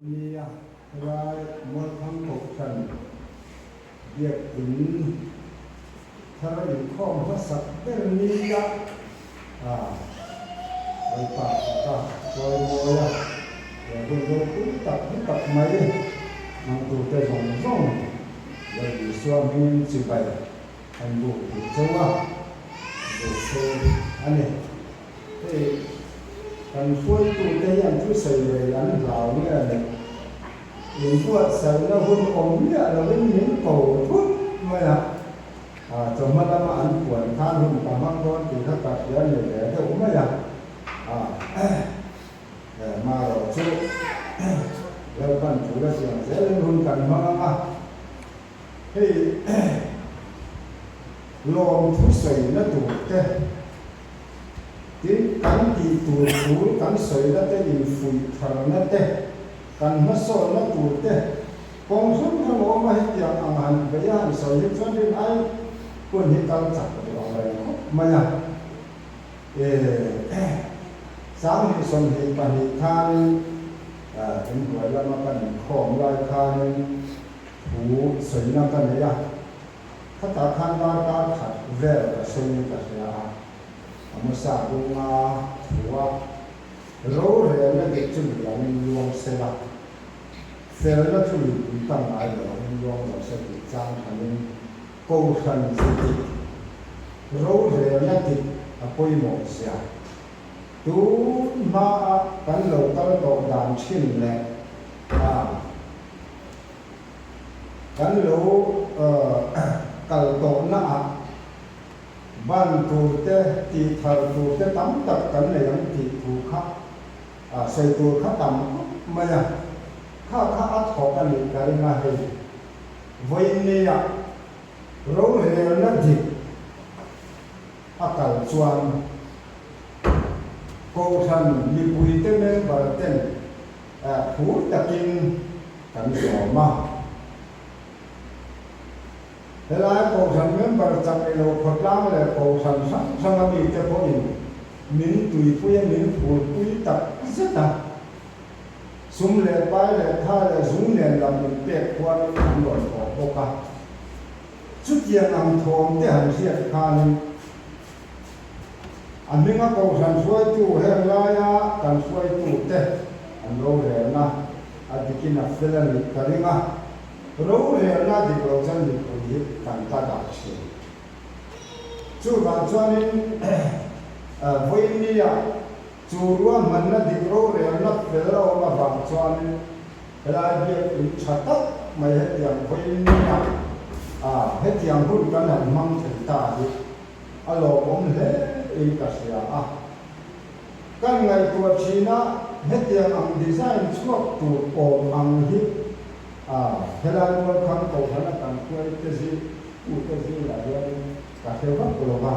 Nia, helai Mualphang Kohhran Biakin thar inkhawm hmasak ber nia Lalpa faka chawi mawi a, he hun ropui tak hi tak mai hmangtute zawng zawng Lal Isua hmingin chibai an buk duh chauh a, buk cheu a ni. Hei kan hruaitute hian thusawi rei an hlau nge le? Inbuatsaihna hun awm miah lovin min ko thut mai a, chawhma lama an puan khan hun ka hmang dawn tih kha ka hria ni ve deuh mai a, marawh chu Lalpan thu la siam zelin hun kan hmang ang a, hei lawm thusawina tur te, Tin, kan tih tur tur kan sawina te, infuih tharna te, kan hmasawnna tur te, kawng hrang hrang a awm a, hetiang ang han vei a han sawi hi chuan rin ai hun hi kal chak duh ang reng khawp mai a. E 20 22 khanin inhnuai lama kan inkhawm lai khanin thu sawina ka nei a. Khatah khan darkar khat vel ka sawiin ka hria a, Amosa bunga thua rorelna dik chu miangin luang se la, felna chu mipui tam ngai lo angin luang lo se tih chang thanin Kohhran chu dik, rorelna dik a pawimawh zia. Tun hmaa kan lo kal tawh dan thin leh a. Kan lo kal tawhna ah ban tur te, tih thar tur te tam tak kan nei ang tih thu kha sawi tur kha tam khawp mai a, kha kha a thawk a nih ka ring a hei. Vawiinnia rorelna dik a kal chuan Kohhran mipuite member ten Phur takin kan zawm a. Helai Kohhran member chak ni lo khawtlang leh Kohhran hrang hranga mite pawhin min tuipui a, min phurpui tak zet a. Sum leh pai leh tha leh zung nen lam inpek khuanin an rawn thawh bawk a. Chutiang ang thawm te han hriat khanin A hminga Kohhran hruaitu heng laia kan hruaitute an rorelna a dikin a fel a nih ka ring a, rorelna a dik lo chuan mipui hi kan tla dah thin. Chuvang chuanin vawiinnia chu ruahmanna dik rorelna fel a awm avang chuanin helai biakin tha tak mai hetiang vawiinnia hetiang hun kan han hmang thei ta hi A lawmawm hle in ka hria a. Kan ngaihtuah thin a, hetiang ang design chhuak tur awm ang hi a helai mualkhang Kohhran a kan hruai te zi tu te zingah hianin ka hre vak lo va.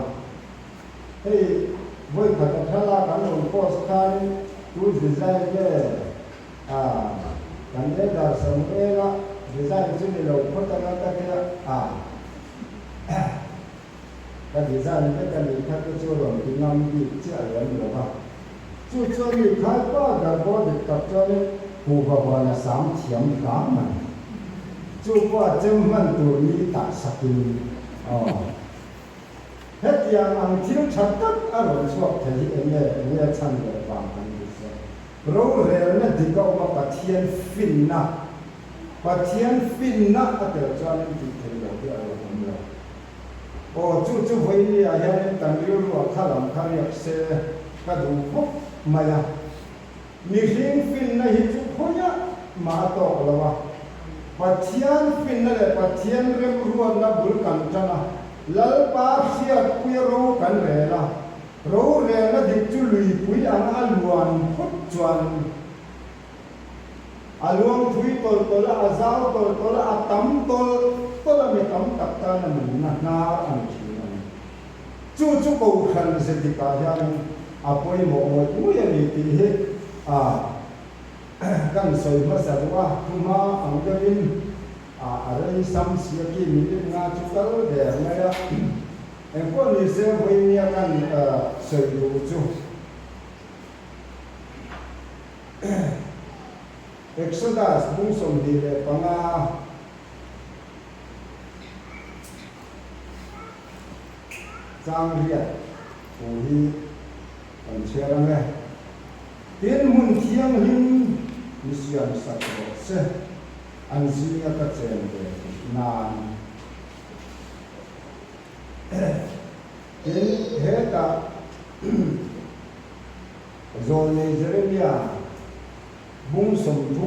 Hei vawi khat a thlalak an rawn post khanin tu design nge a kan Elder Samuel-a design chu ni lo phawt anga ka tia a. Ka design vek a nih kha te chu rawn ti ngam bik chiah lem lo va. Chu chuan mi khai pa darbaw dik tak chuanin kuhva huan a sam thiam hram a ni. Chu pawh a chem hman tur mi tah sakin aw. Hetiang ang thil tha tak a rawn chhuak thei hi enge enge chhan leh vang kan ti se. Rorelna dik a awm a Pathian finna Pathian finna a tel chuanin tih theih loh hi a rawn awm lo. Aw, chu chu vawinia hianin kan rilruah kha lam kha riak se ka duh khawp mai a. Mihring finna hi chu khawiah mah a tawk lo a. Pathian finna leh Pathian remruatna bul kan tan a, Lalpa hriatpuia ro kan rel a, rorelna dik chu luipui ang a luan phut chuan A luang thui tawlh tawlh a, a zau tawlh tawlh a, a tam tawlh tawlh a, mi tam tak tan a nunna hnar a ni thin a ni. Chu chu Kohhran ze dikah hianin a pawimawh ngawih ngawih a ni tih hi a kan sawi hmasa duh a, thu hma ang deuhin a a rei sam si a ki minute nga chu kal der mai a. Engpawh ni se vawinia kan sawi duh chu. Exodus bung 25 chang riat thu hi kan chhiar ang e. Tin, hmun thianghlim mi siam sak rawh se, an zinga ka chen ve theih nan. Tin, hetah Zawlnei Jeremia bung 31.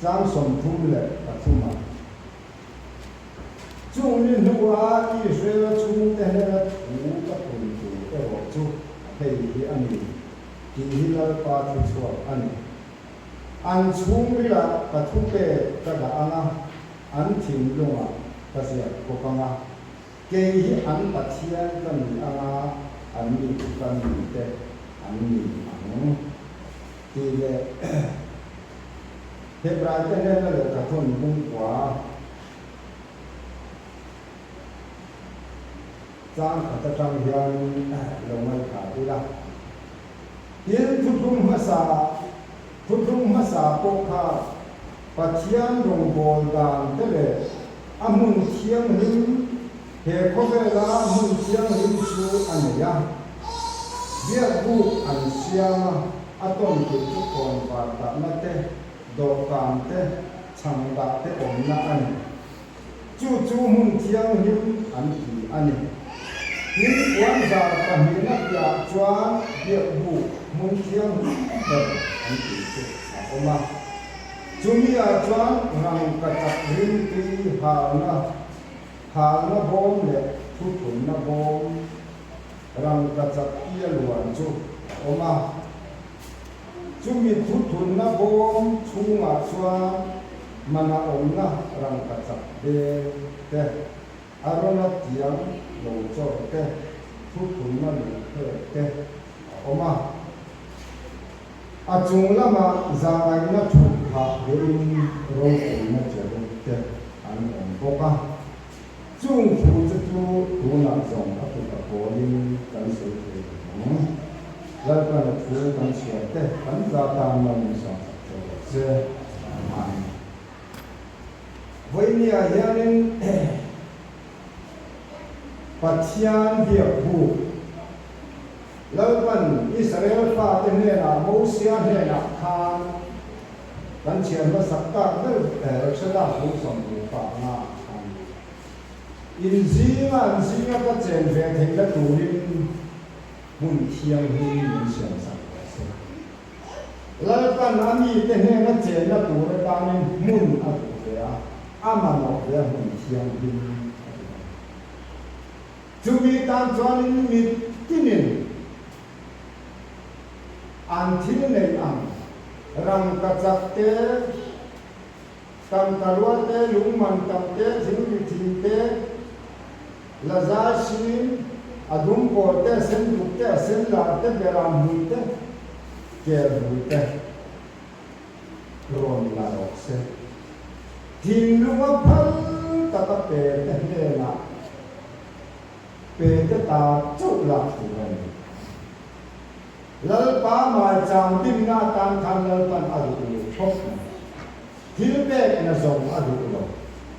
Chang 33 ah, Chung ni hnua Israela chhungte hnena thu ka tun tur erawh chu hei hi a ni, tih hi Lalpa thu chhuak a ni. An chhungrilah ka thupek ka dah ang a, an thinlungah ka ziak bawk ang a. Kei hi an Pathian ka ni anga an ni chu ka mite an ni ang tih leh Hebraite hnena lehkha thawn bungkua chang khat atang hian lo ngaithla ila. Tin, thuthlung hmasa thuthlung hmasa pawh kha Pathian rawngbâwl dan te leh a hmun thianghlim, he khawvela hmun thianghlim chu a nei a. Biakbuk an siam a, a tawn tur chu khawnvar dahna te, dawhkan te, chhang dah te awmna a ni. Chu chu hmun thianghlim an ti a ni. Tin, puanzar pahnihna piahah chuan biakbuk hmun thianghlim ber an tih chu a awm a. Chumi-ah chuan rangkachak rimtui halna, halna bawm leh thuthunna bawm rangkachak tia luan chu a awm a. Chumi thuthunna bawm chhungah chuan mana awmna rangkachak beng te, Arona tiang lo chawr te, thuthunna lungphek te a awm a. A chung lamah zahngaihna thut phah vein ropuina cherub te an awm bawk a. Chung thu che chu tunah zawng a kut a pawlin kan sawi thei lo ang. Lalpan a thu kan chhiar te kan za tan mal min sawm sak thei rawh se. Amen. Vawinia hianin Pathian biak buk Lalpan Israel fate hnenah Mosia hnenah khan kan chhiar hmasak tak ber Exodus bung 25 ah khan in zinga an zinga ka chen ve theihna turin hmun thianghlim min siam sak rawh se. Lalpan a mite hnena chenna tur atanin hmun a duh ve a, a mamawh ve a hmun thianghlim a duh a ni. Chumi tan chuanin mi tinin an thil neih ang, rangkachak te, tangkarua te, lungman tam te, thingri thing te, lazai hring, a dum pawl te, a sen duk te, a sen lar te, beram hmui te, kel hmui te rawn la rawh se. Thinlunga phal taka pe te hnenah pe te ta chauh lak tur a ni. Lalpa maichang dinna atan khan Lalpan a duh lo khawp mai. Thil pekna zawng a duh lo.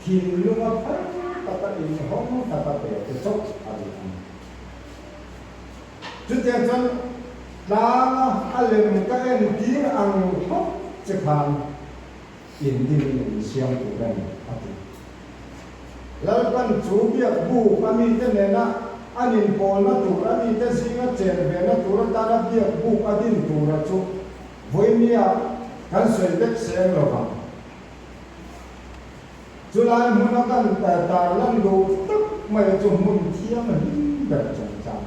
Thinlunga phal taka inhawng taka pe te chauh a duh a ni. Chutiang chuan tlanga a lem ka entir ang khawp che khan Indin in siam tur a ni, a ti. Lalpan chu biak buk a mite nena an inpawlna tur, a mite zinga chen vena tur atana biak buk a din tura chu vawinia kan sawi vek seng lo vang. Chulai hmuna kan tarlan duh tak mai chu hmun thianghlim ber chungchang.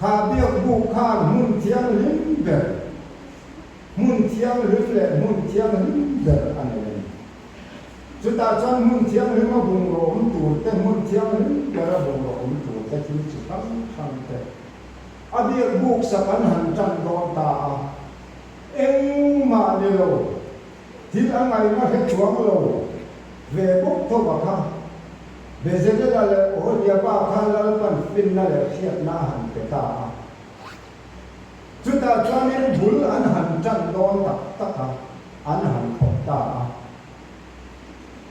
Kha biak buk khan hmun thianghlim ber. Hmun thianghlim leh hmun thianghlim ber a nei a ni. Chutah chuan hmun thianghlima bungraw awm tur te, hmun thianghlim bera bungraw awm tur te thil chi hrang hrang te a biak buk sak an han tan dawn ta a. Engmah ni lo, thil a ngaihna hre chuang lo ve bawk tho a kha. Bezelela leh Oholiaba kha Lalpan finna leh hriatna a han pe ta a. Chutah chuanin bul an han ṭan dawn tak tak a, an han thawk ta a.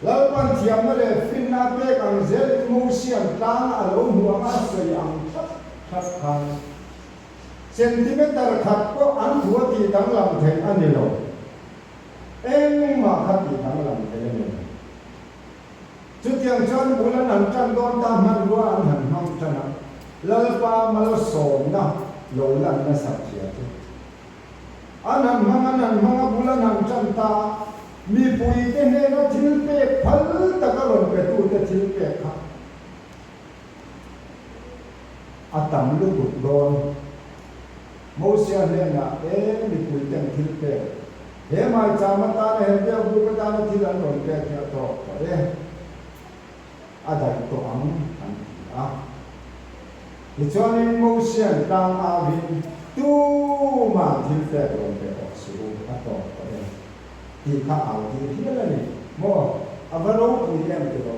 Lalpan thiamna leh finna a pek ang zelin Mosia'n tlang a lo hmuh anga a sawi ang thlap thlap khan centimeter khat pawh an thu a tih danglam theih a ni lo. Engmah kha tih danglam theih a ni lo. Chutiang chuan bul an han ṭan dawn ta hmanrua an han hmang ṭan a, Lalpa malsawmna lo lan nasat zia chu. An han hmang an han hmang a, bul an han ṭan ta a, mipuite hnena thil pek phal taka rawn petute thil pek kha a tam lutuk dawn. Mosia hnenah, E mipuiten thil pek, he maicham atana he biakbuk atana thil an rawn pek hi a tawk tawh e, a daih tawh ang, an ti a. Tichuanin Mosia'n tlang auhin, Tuma'n thil pek rawn pe tawh suh u, a tawk tawh e, tih kha au tir hial a ni. Maw, a va ropui em ti lo.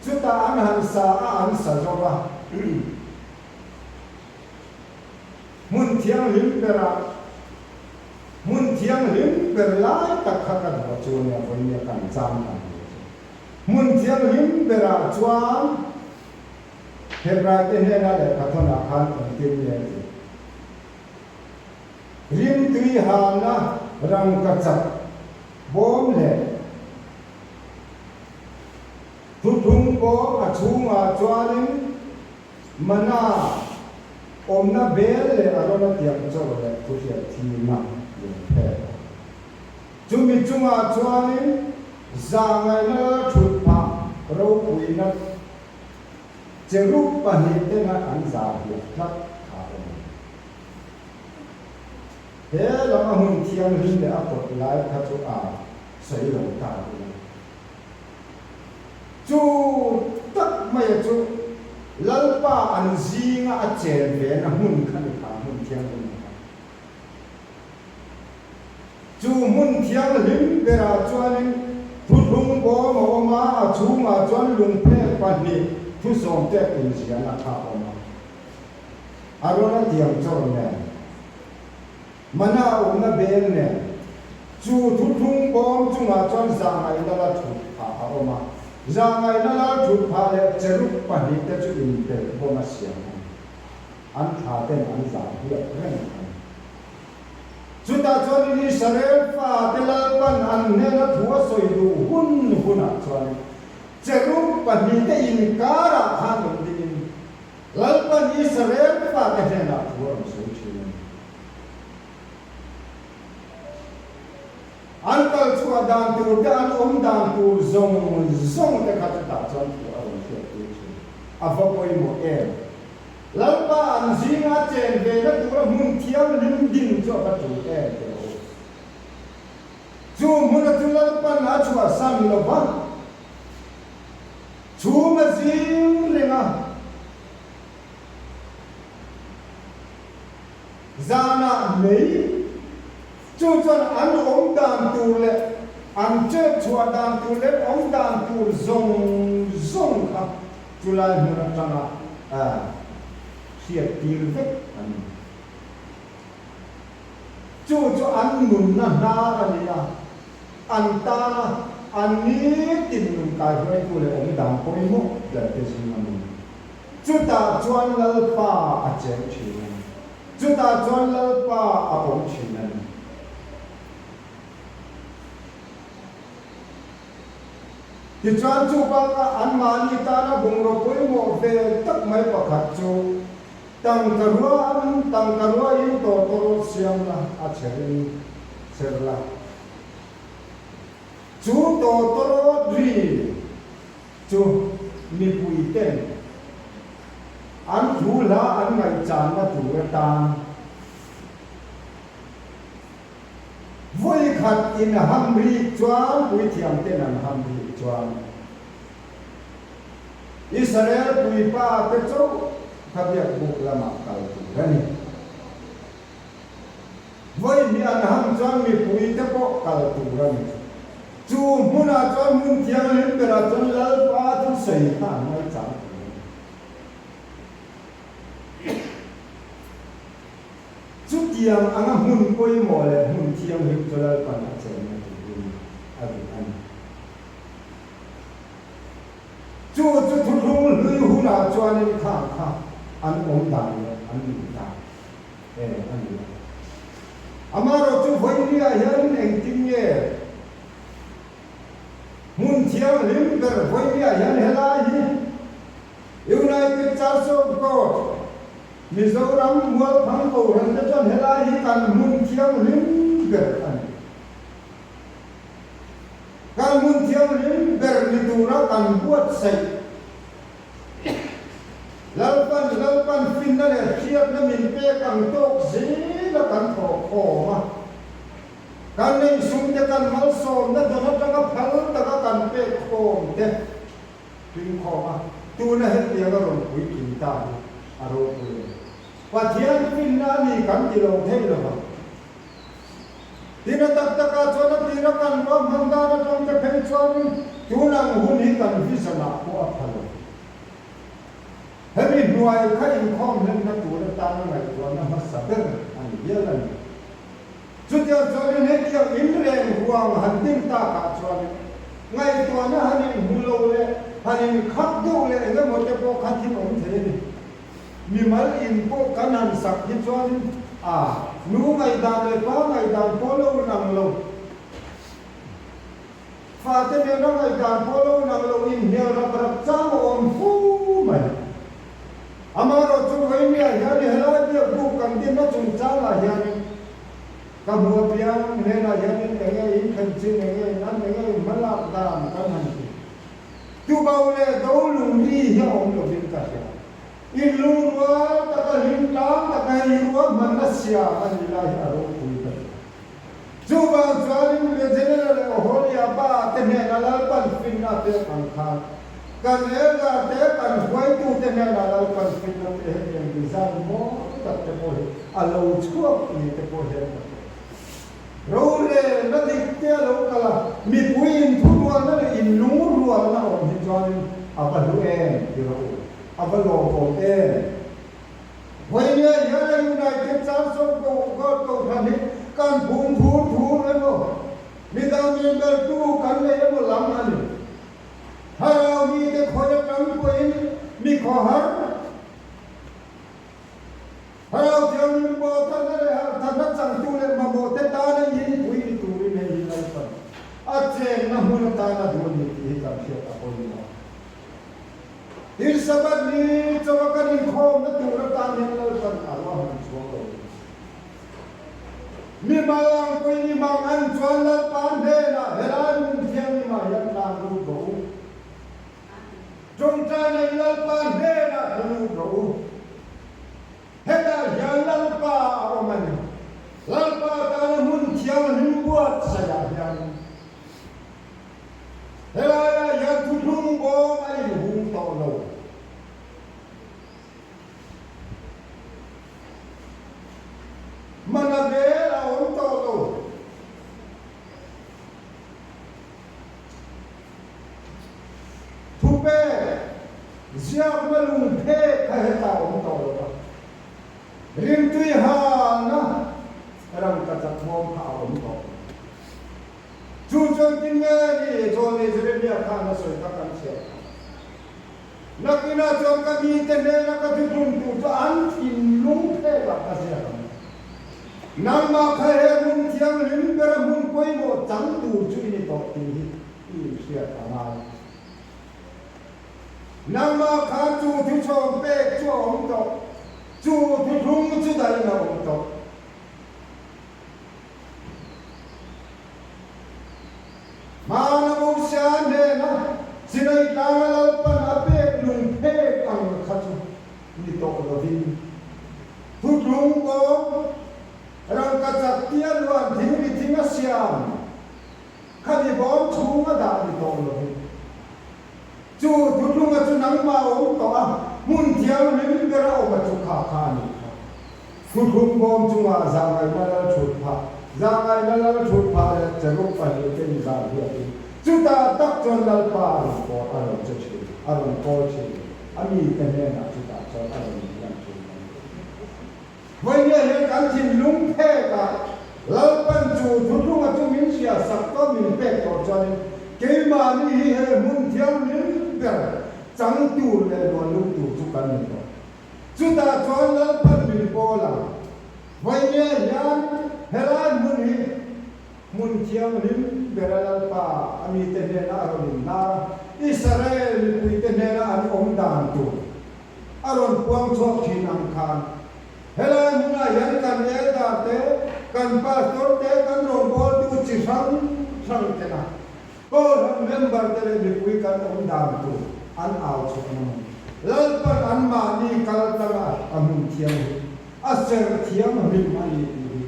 Chutah an han sa a, an sa zo va. Hmun thianghlim berah, hmun thianghlim ber lai tak kha ka duh a chu nia, vawinia kan chang kan duh chu. Hmun thianghlim berah chuan Hebraite hnena lehkhathawnah khan engtin nge a tih? Rimtui halna rangkachak bawm leh thuthlung bawm a chhungah chuanin mana awmna bel leh a rawn a tiang chaw leh thuhriat thina lung phek a. Chumi chungah chuanin zahngaihna lal thut phah ropuina cherub pahnihten a an zah hliah tlat kha a ni. He lam a hmun thianghlim leh a kawt lai kha chu a sawi lo ta ila. Chu tak maia chu Lalpa an zinga a chen vena hmun kha ni kha hmun thianghlim kha. Chu hmun thianghlim berah chuanin thuthlung bawm a awm a, a chhungah chuan lungphek pahnih thusawm tek inziahna kha a awm a. A rawn a tiang chawr nen, mana awmna bel nen, chu thuthlung bawm chungah chuan zahngaihna la thut phah a awm a. Zahngaihna la thut phah leh cherub pahnihte chu inbelh bawm a siam a ni. An thla ten an zah hliah reng a ni. Chutah chuanin Israel fate Lalpan an hnena thu a sawi duh hun hunah chuanin cherub pahnihte inkarah khan awm dingin Lalpan Israel fate hnenah thu a rawn sawi thin a ni. An kal chhuah dan tur te, an awm dan tur zawng zawng te kha chutah chuan thu a rawn hriat tir thin. A va pawimawh em! Lalpa an zinga chen ve na tura hmun thianghlim din chu a va tul em ti lo. Chu hmuna chu Lalpan a chhuahsan lo va. Chhum a zing reng a, zanah mei chu chuan an awm dan tur leh an chet chhuah dan tur leh awm dan tur zawng zawng kha chulai hmun atanga hriat tir vek an ni. Chu chu an nunna hnar a ni a. An tana an nitin nun kaihruaitu leh awm dan pawimawh ber te zing a ni. Chutah chuan Lalpa a cheng thin a ni. Chutah chuan Lalpa a awm thin a ni. Tichuan chu bakah anmahni tana bungraw pawimawh ve tak mai pakhat chu tangkarua an tangkarua in tawtawrawt siam la a chherin chher la. Chu tawtawrawt ri chu mipui ten an thu hla an ngaihchanna tur atan vawi khat in ham rik chuan puithiam ten an ham rik chuan Israel puipa te chauh kha biakbuk lamah kal tur a ni. Vawi hnih an ham chuan mipui te pawh kal tur a ni. Chu hmunah chuan hmun thianghlim berah chuan Lalpa thusawi kha an ngaihchang tur a ni. Chutiang anga hmun pawimawh leh hmun thianghlim chu Lalpan a chenna turin a duh a ni. Chu chu thuthlung hlui hunah chuanin khang kha an awm dan leh an nun dan e a ni a. Amaherawhchu vawinia hianin engtin nge hmun thianghlim ber vawinia hian helai hi United Church of God Mizoram Mualphang Kohhran te chuan helai hi kan hmun thianghlim ber a ni. Kan hmun thianghlim ber ni tura kan buatsaih Lalpan Lalpan finna leh hriatna min pek ang tawk zela kan thawh khawm a. Kan neihsum te kan malsawmna dawn atanga phal taka kan pek khawm te tling khawm a, tuna hetiang a rawn puitling ta hi a ropui a ni. Pathian finna a ni kan ti lo thei lo va. Tin a tak takah chuan a tira kan ruahman dan atang te phei chuanin tun ang hun hi kan vision-ah pawh a pha lo. Hemi hnuai kha inkhawm hlenna tur atana ngaihtuahna hmasa ber a ni hial a ni. Chutiang chuanin hetiang inreng huang han din takah chuanin ngaihtuahna han inhmu lo leh han inkhak deuh leh eng emaw te pawh kha thil awm thei a ni. Mimal in pawh kan han sak hi chuanin a nu ngaihdan leh pa ngaihdan pawh lo nang lo, fate nena ngaihdan pawh lo nang lo inhnial rap rap chang a awm fu mai. Amaherawhchu vawinia hian helai biakbuk kan dinna chungchangah hianin ka hmu apiang hnenah hianin enge in thlen chin, enge in an, enge in hmalak dan kan han ti. Tubo leh do lungri hi a awm lovin ka hria. Inlungrual taka hlim tlang taka hei ruahmanna siam a nih lai hi a ropui ka ti. Chuvang chuanin Regenera leh Oholiaba te hnena Lalpan finna a pek ang khan kan elder te, kan hruaitute hnena Lalpan finna te hetiang design mawi tak te pawh hi a lo chhuak ni te pawh hian ka hria. Rorelna dik te a lo kal a, mipui inthurualna leh inlungrualna awm hi chuanin a va hlu em ti rawh u, a va lawmawm em. Vawinia hian a United Church of God Kohhran hi kan phum thur thur emaw, midang min beltu kan nei emaw lam a ni. Thlarau mite khawi atang pawhin mi khawhar, Thlarau Thianghlim pawh thatna leh harhthatna changtu leh mamawhte tana inpui ni turin hei hi Lalpan a chenna hmun atana duh a ni tih hi kan hriat a pawimawh. Tin, Sabbath ni chawa kan inkhawmna tur atan hian Lalpan a ruahman chuang lo a ni. Mimal ang pawhin i mang an chuan Lalpa hnenah helai hmun thianghlimah hian tlan lut rawh u. Tawngtaina in Lalpa hnenah ka lut rawh u. Hetah hian Lalpa a awm a ni. Lalpa tana hmun thianghlim buatsaihah hian helaiah hian thuthlung bawm a inhung tawh lo. Mana bel a awm tawh lo. Thupek, ziakna lungphek kha hetah a awm tawh lo va, rimtui halna rangkachak bawm kha a awm tawh lo. Chu chuan tin nge ni Zawlnei Jeremia khan a sawi kha kan chhiar kha. Nakinah chuan ka mite hnena ka thuthlung tur chu an thinlung phekah ka ziak ang. Nangmah kha he hmun thianghlim bera hmun pawimawh chang tur chu i ni tawh tih hi i inhriat a ngai. Nangmah kha chu thuchhawm pek chu a awm tawh, chu thuthlung chu dahin a awm tawh. Hmana Mosia hnena Sinai tlanga Lalpan a pek lungphek ang kha chu ni tawh lovin, thutlung bawm, rangkachak tia luan thing ri thing a siam kha ni bawm chhunga dah ni tawh lovin, chu thutlunga chu nangmah a awm tawh a, hmun thianghlim bera awm a chu kha kha a nih kha. Thutlung bawm chungah zahngaihna lal thut phah. Zahngaihna lal thut phah leh cherub pahnihte inzah hiatin chutah tak chuan Lalpa a rawn kawl a rawn che thin, a rawn kawl thin, a mite hnenah chutah chuan a rawn inlan thin a ni. Vawinia hian kan thinlung phekah Lalpan chu thuthlunga chu min hriatsak tawh min pek tawh chuanin keimahni hi he hmun thianghlim ber chang tur leh luanlum tur chu kan ni tawh. Chutah chuan Lalpan min pawl ang. Vawinia hian helai hmun hi hmun thianghlim bera Lalpa a mite hnena a rawn inhnar a, Israel mipuite hnena an awm dan tur a rawn puang chhuak thin ang khan helai hmunah hian kan elder te, kan pastor te, kan rawngbawltu chi hrang hrang tena Kohhran member te leh mipui kan awm dan tur an au chhuah na mai. Lalpan anmahni kal tlanga a hmun thianghlim, a ser thianghlim a ni tih hi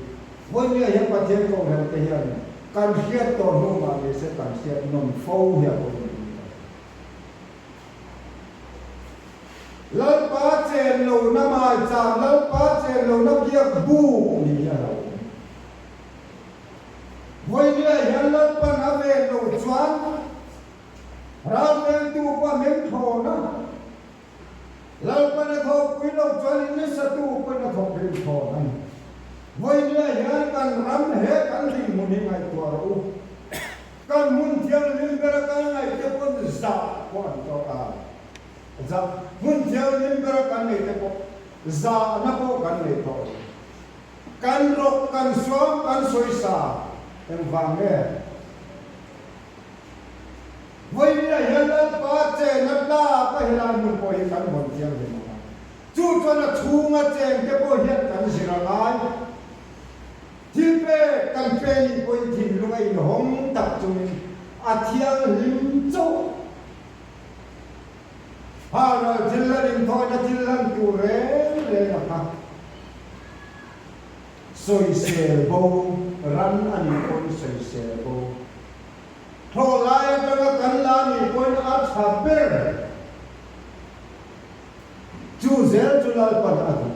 vawinia hian Pathian Kohhran te hian kan hriat tawh hnu mah ni se kan hriat nawn fo hi a pawimawh in ka hria. Lalpa chen lohna maicham, Lalpa chen lohna biak buk ni hi a lo awm. Vawinia hian Lalpan a ven lo chuan ralvengtu pawh a meng thlawn a, Lalpan a thawhpui lo chuan in nasa tu pawhin a thawk rim thlawn a ni. Vawinia hian kan ram he kan dinhmun hi ngaihtuah rawh u. Kan hmun thianghlim bera kan ngaihte pawn zah pawh an tawk a, zah hmun thianghlim bera kan neihte pawh zahna pawh kan nei tawh lo. Kan rawk, kan suam, kan sawisa engvang nge? Vawinia hian Lalpa chena tlak a helai hmun pawh hi kan vawn thianghlim ang a, chu chuan a chhunga chengte pawh hian kan zir a ngai. Thil pek kan pe nih pawhin thinlung a inhawng tak chungin a thianghlim chauh. Halral thil lan inthawina thil lan tur reng reng a kha. Sawisel bo ran a nih pawhin sawisel bo. Thlawh lai atanga kan la nih pawhin a tha ber. Chu zel chu Lalpan a duh.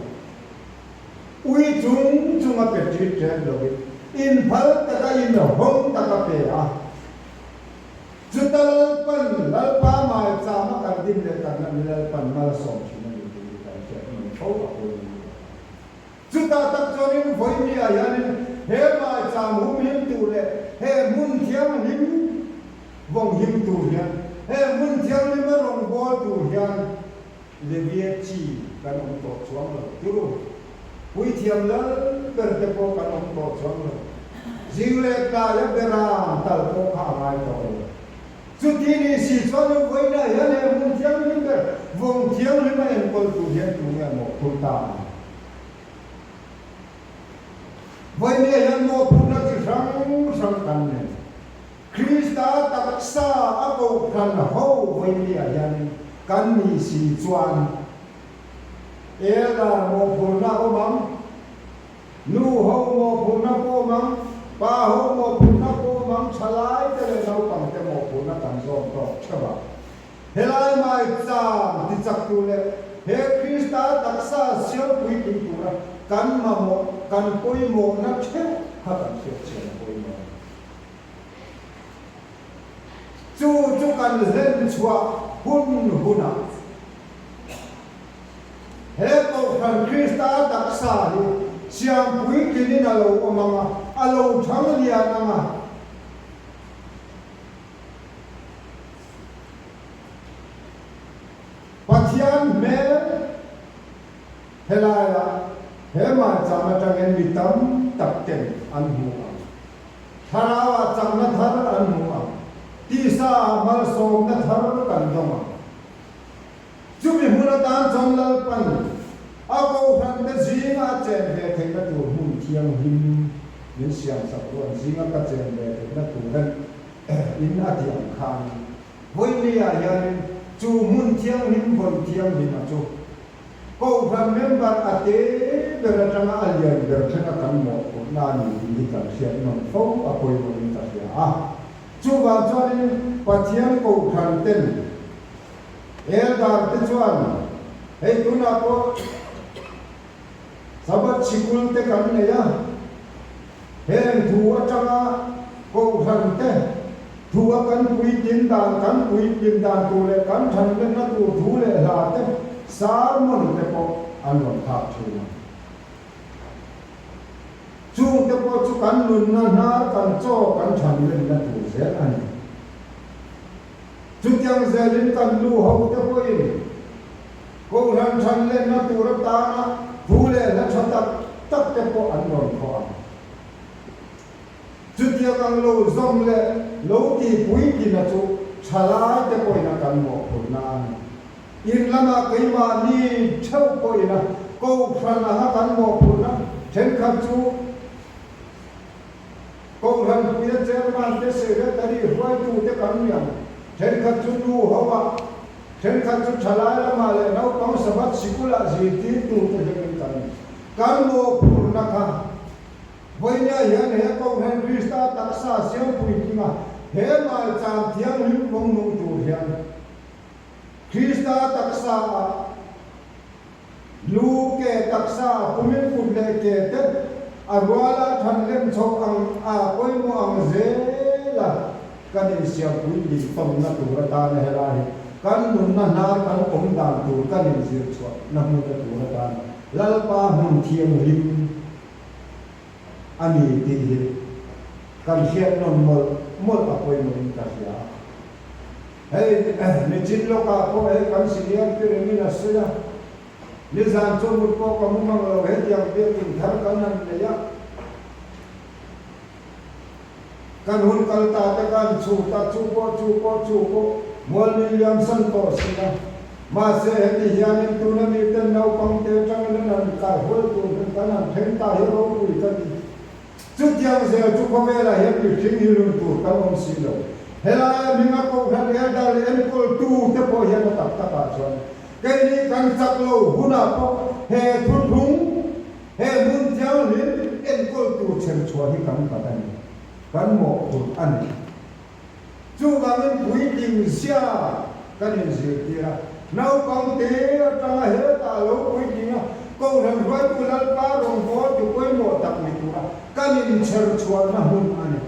Ui chung chung a pe ṭit ṭet loin inphal taka inhawng tak a pe a. Chuta Lalpan Lalpa maicham a kan din leh kan la ni Lalpan mal a sawm ṭhin a ni tih hi kan hriat nawn fo a pawi ni lo. Chutah tak chuanin vawinia hianin he maicham humhim tur leh he hmun thianghlim vawnghim tur hian, he hmun thianghlima rawngbâwl tur hian Levia chi kan awm tawh chuang lo. Turu, puithiam lal ber te pawh kan awm tawh chuang lo. Zing leh tlaia beram tal pawh kha a ngai tawh lo. Chuti ni si chuan in vawiinah hian he hmun thianghlim ber vawng thianghlim a enkawl tur hian tu nge mawhphurh ta ang? Vawiinah hian mawhphurhna chi hrang hrang kan nei. Krista taksa a kohhran ho vawiinah hianin kan ni si chuan elder mawhphurhna a awm ang. Nu ho mawhphurhna pawh awm ang, pa ho mawhphurhna pawh awm ang, thalai te leh naupang te mawhphurhna kan zawm tawk theuh a. Helai mai chang tichak tur leh he Krista taksa siam puitling tura kan mamawh, kan pawimawhna theuh kha kan hriatchhian a pawimawh a ni. Chu chu kan hlen chhuah hun hunah. He Kohhran Krista taksa hi siam puitlinin a lo awm ang a, a lo thang lian ang a. Pathian hmel helaiah he maicham atangin mi tam tak ten an hmu ang. Thlarauah chakna thar an hmu ang. Tisa-ah malsawmna thar kan dawng ang. Chumi hmun atan chuan Lalpan a kohhrante zinga a chen ve theihna tur hmun thianghlim min siamsak ruan zinga ka chen ve theihna turin in a tih ang khan vawinia hianin chu hmun thianghlim vawi thianghlima chu kohhran member a te ber atanga a lian ber thlenga kan mawhphurhna a ni tih hi kan hriat nawn fo a pawimawhin ka hria a. Chuvang chuanin Pathian kohhran ten Eldar te chuan hei tunah pawh Sabbath sikul te kan nei a, Heng thu atanga Kohhran te thu a kan puitlin dan, kan puitlin dan tur leh kan thanlenna tur thu leh hla te, sermon te pawh an rawn thlak thin a. Chung te pawh chu kan nunna hnar kan chaw kan thanlenna tur zel a ni. Chutiang zelin kan nu ho te pawhin Kohhran thanlenna tur atana thu leh hla tha tak tak te pawh an rawn thawh ang. Chutiang ang lo zawm leh lo ti puitlina chu thalai te pawhin a kan mawhphurhna a ni. In lamah keimahni theuh pawhin a Kohhran anga kan mawhphurhna thenkhat chu Kohhran puia Chairman te Secretary hruaitute kan ni ang. Thenkhat chu nu ho ah, thenkhat chu thalai lamah leh naupang Sabbath sikulah zirtirtu te hlengin kan ni. Kan mawhphurhna kha Vawinia hian he Kohhran Krista taksa siam puitlinga he maicham thianghlim kawng nung tur hian Krista taksa ah lu, ke, taksa, pumin kut leh ke te a ruala than lem chhoh ang a pawimawh ang zela kan insiam puitling tawmna tur atana helai hi kan nunna hnar kan awm dan tur kan inzir chhuah na hmuna tur atan Lalpa hmun thianghlim a ni tih hi kan hriat nawn mawlh mawlh a pawimawhin ka hria. Hei nichin lawkah pawh hei kan senior pi rengin a sawi a, nizan chu mut pawh ka mu mang lo hetiang biakinn thar kan han nei a, kan hun kal ta te khan chhut a, chu pawh chu pawh chu pawh mual ni liam san tawh si a. Mahse heti hianin tuna miten naupangte atangin an han kai hual tur hmun kan han thleng ta hi ropui ka ti. Chutiang zel chu khawvelah hian mihring hi lun tur kan awm si lo. Helaia hminga Kohhran elder leh enkawltu te pawh hian a tak takah chuan keini kan chak lo hunah pawh he thuthlung, he hmun thianghlim enkawl tur chherchhuah hi kan bat a ni, kan mawhphurh a ni. Chuvangin puitling zia kan inzirtir a, naupang te atanga hetah lo puitling a, Kohhran hruaitu Lalpa rawngbawltu pawimawh tak ni tura kan inchher chhuahna hun a ni.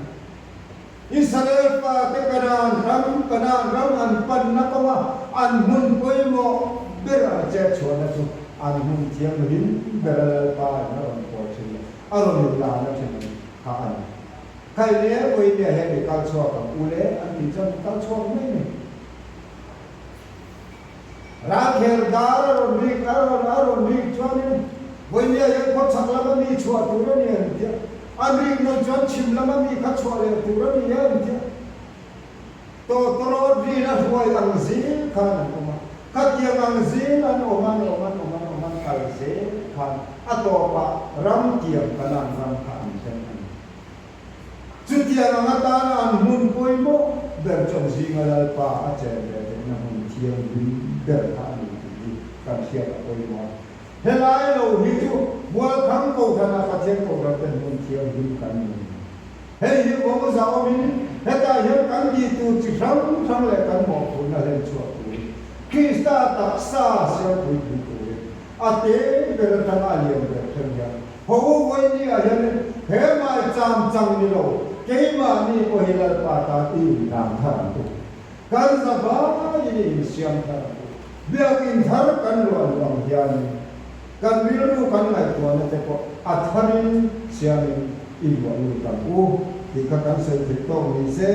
Israel fate Kanaan ram, Kanaan ram an panna kawnga an hmun pawimawh ber an chet chhuahna chu an hmun thianghlim bera Lalpa in a rawn pawl thin leh a rawn inlana thin kha a ni. Kai le Vawinia hian i kal chhuak ang u le an tih chuan i kal chhuak mai mai. Ralkhel dar a rawn rik a rawn a rawn rik chuanin Vawinia hian khawchhak lama mi chhuah tur a ni an ti a, an rik nawn chuan chhim lama mi kha chhuah leh tur a ni an ti a. Tawtawrawt rin a hruai ang zing khan an awm a, khatiang ang zing an awm an awm an awm an awm an kal zel khan a tawpah ram tiang Kanan ram kha an thleng a ni. Chutiang ang atana an hmun pawimawh ber chuan zinga Lalpa a chen ve theihna hmun thianghlim ber kha a ni tih hi kan hriat a pawimawh a. Helai lo hi chu Mualkhang Kohhranah Pathian Kohhran ten hmun thianghlim kan ni. Hei hi kawng zaumin hetah hian kan tih tur chi hrang hrang leh kan mawhphurhna hlen chhuak turin Krista taksa siampuitling turin a te ber atanga a lian ber thleng hian Ho vawinia hianin he maicham chang ni lo, keimahni pawh hi Lalpa tan i inhlan thar ang u. Kan zavaiin i insiam thar ang u. Biakinn thar kan luah luh ang hianin kan rilru kan ngaihtuahna te pawh a tharin siamin i luah lut ang u tih kha kan sawi theih tawk ni se,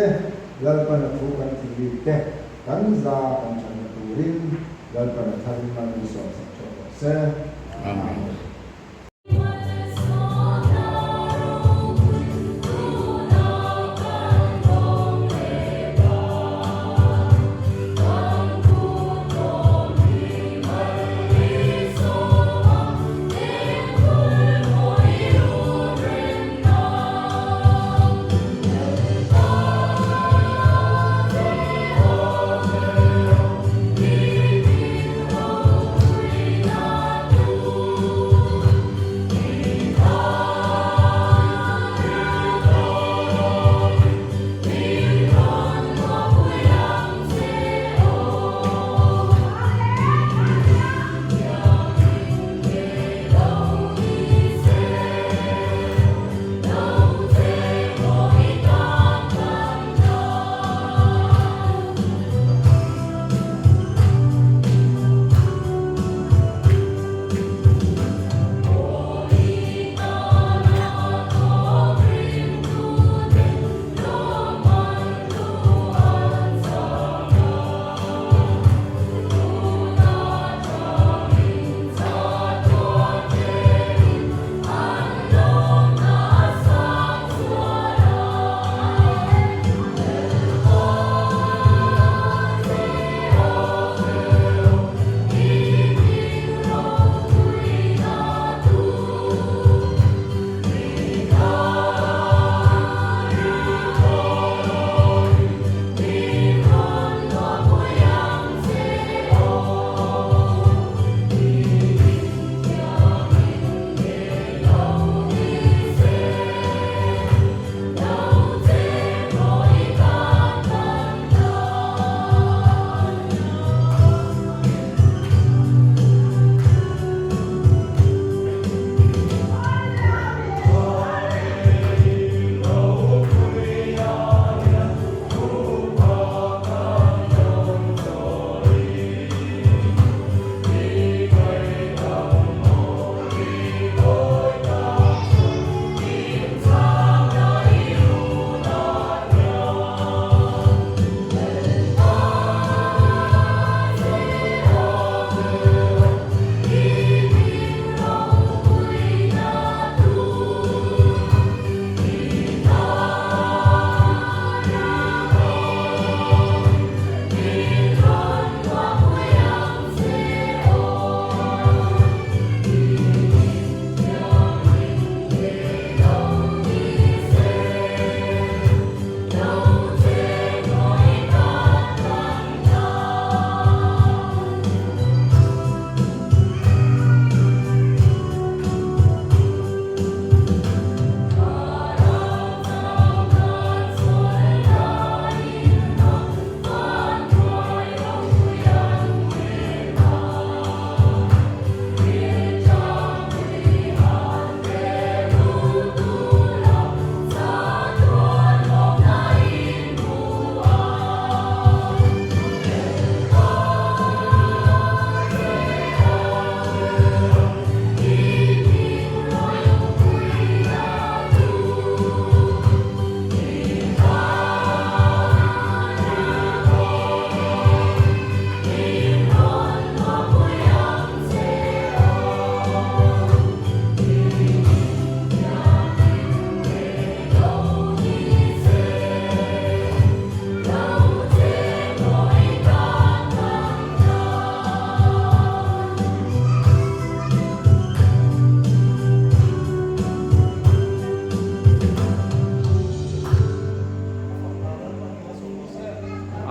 Lalpan a thu kan tih bik te kan za kan thatna turin Lalpan a tharin mal min sawmsak tawh rawh se. Amen.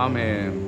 Amen.